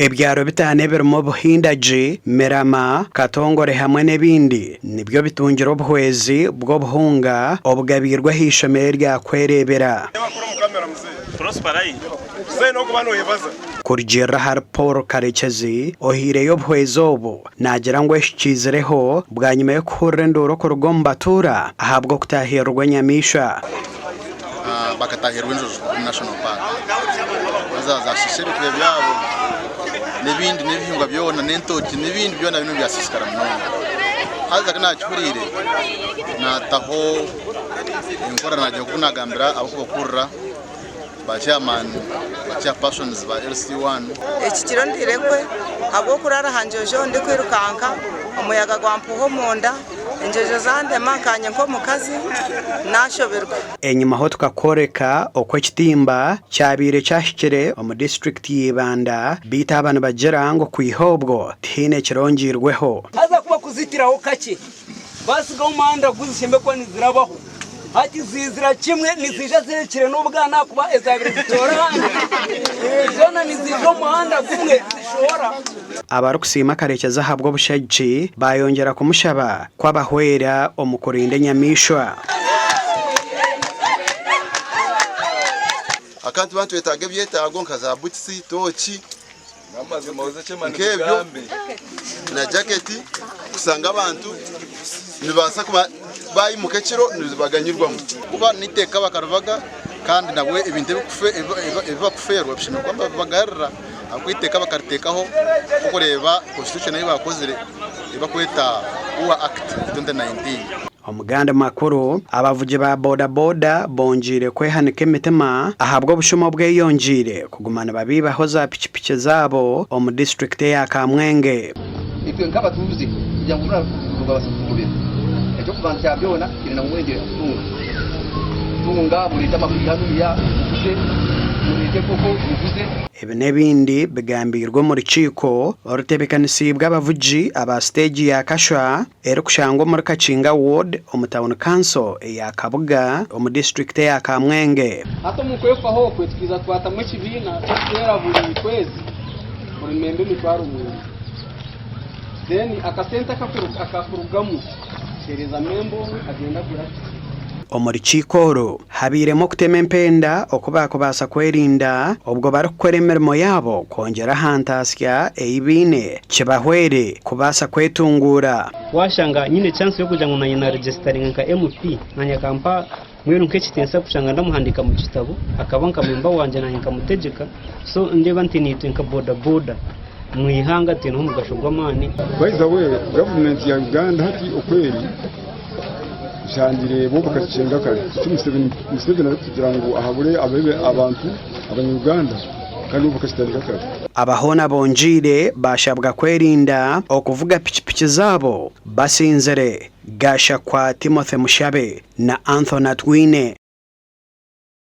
Ebyaro bitaano ebirimu Buhindagi, Mirama, Katongore hamwe n'ebindi nibyo bitungire obuhwezi bw'obuhunga obugabiirwe ah'eishomero erya Kwereebera. Kurugiirira ahari Paul Karekyezi ohaireyo obuhwezi obu, naagira ngu eki kiizireho bwanyima y'okuhurira enduuru kuruga omu batuura ahabw'okutaahirirwa enyamaishwa. Bakataahirwa enjojo omu National Park haza zashiisha ebyokurya byabo n'ebindi n'ebihingwa byona n'entookye n'ebindi byona bimwe byasiisikara munonga. Haza ku naakihuriire naataho enkora naagira ngu naagambira abarikubakurira ba chairman, ba chairpersons ba LC1. Eki kiro ndirekwe ahabw'okuraara aha njojo ndikwirukanka, omuyaga gwampuuha omunda, enjojo zandema nkanye nk'omukazi naashoberwa. Enyimaho tukakworeka oku ekitimba kyabaire kyahikire omu disiturikiti ya Ibanda beitu aba nibagira ngu kwiha obwo tihaine ekirongiirweho. Haza ku bakuzitiraho kakye, basigaho omuhanda guzishembe kuba nizirabaho. Hati ziizira kimwe niziija zirekire n'obwana ahakuba ezaabaire zitoora ahandi zoona niziija omu muhanda gumwe zishohora. Abarikusiima Karekyezi ahabw'obushagiki baayongyera kumushaba ku abahwera omu kurinda enyamaishwa. Akaba nituba nitwetaaga ebyetaago nka za butisi, tooki nk'ebyo na jaketi kushanga abantu nibabaasa kuba baimuka ekiro nibaganyirwamu. Kuba n'eiteeka bakaribaga kandi nabwo ebintu ebi barikufeerwa bishemereire kuba nibabibagarurira ahabw'okuba eiteeka bakariteekaho nk'okureeba constitution ei baakozire ei barikweta UA Act 2019. Omu gandi makuru, abavugi ba boda boda bongyeire kwehanika emitima ahabw'obushuma obweyongyeire kuguma nibabiibaho za pikipiki zaabo omu disiturikiti eya Kamwenge. Itwe nk'abatuuze kugira ngu rubaase kutugobera, eky'okubanza kya byona twine ngu mwongyere kutunga. Tunga mureete amahuri hanuya muguze, mureete enkoko muguze. Ebi n'ebindi bigambiirwe omu rukiiko orutebeekanisiibwe abavugi aba siteegi ya Kashwa erikushangwa omuri Kakinga Ward omu tauni kanso eya Kabuga omu disiturikiti eya Kamwenge. Hati omu kwefaho okwe tukaija twatamu ekibiina ky'okuteera buri kwezi buri memba emitwaro mwenda. Then akasente akakurugamu tuheereza memba omwe agyenda agura piki. Omu rukiiko oru habairemu okutema empenda oku baakubaasa kwerinda obwo barikukora emirimo yaabo kwongyera aha ntaasya ei baine kibahwere kubaasa kwetunguura. Washanga nyine chance yokugira ngu nanye na registeringa nka MP nanye akampa mbwenu nk'ekitinisa kushanga ndamuhandika mu kitabo akaba nka member wangye nanye nkamutegyeka so ndeeba nti naitwe nka boda boda mu ihanga twineho omugasho gw'amaani. By the way, gavumenti ya Uganda hati oku eri, nshangire bo bakakyenga kare. Eki Museveni Museveni arikugira ngu ahabure abebe abantu abanya-Uganda kandi bo bakakitandika kare. Aba hoona bongyeire baashabwa kwerinda okuvuga pikipiki zaabo basinzire. Gashakwa Timothy Mushabe na Anthony Atwine.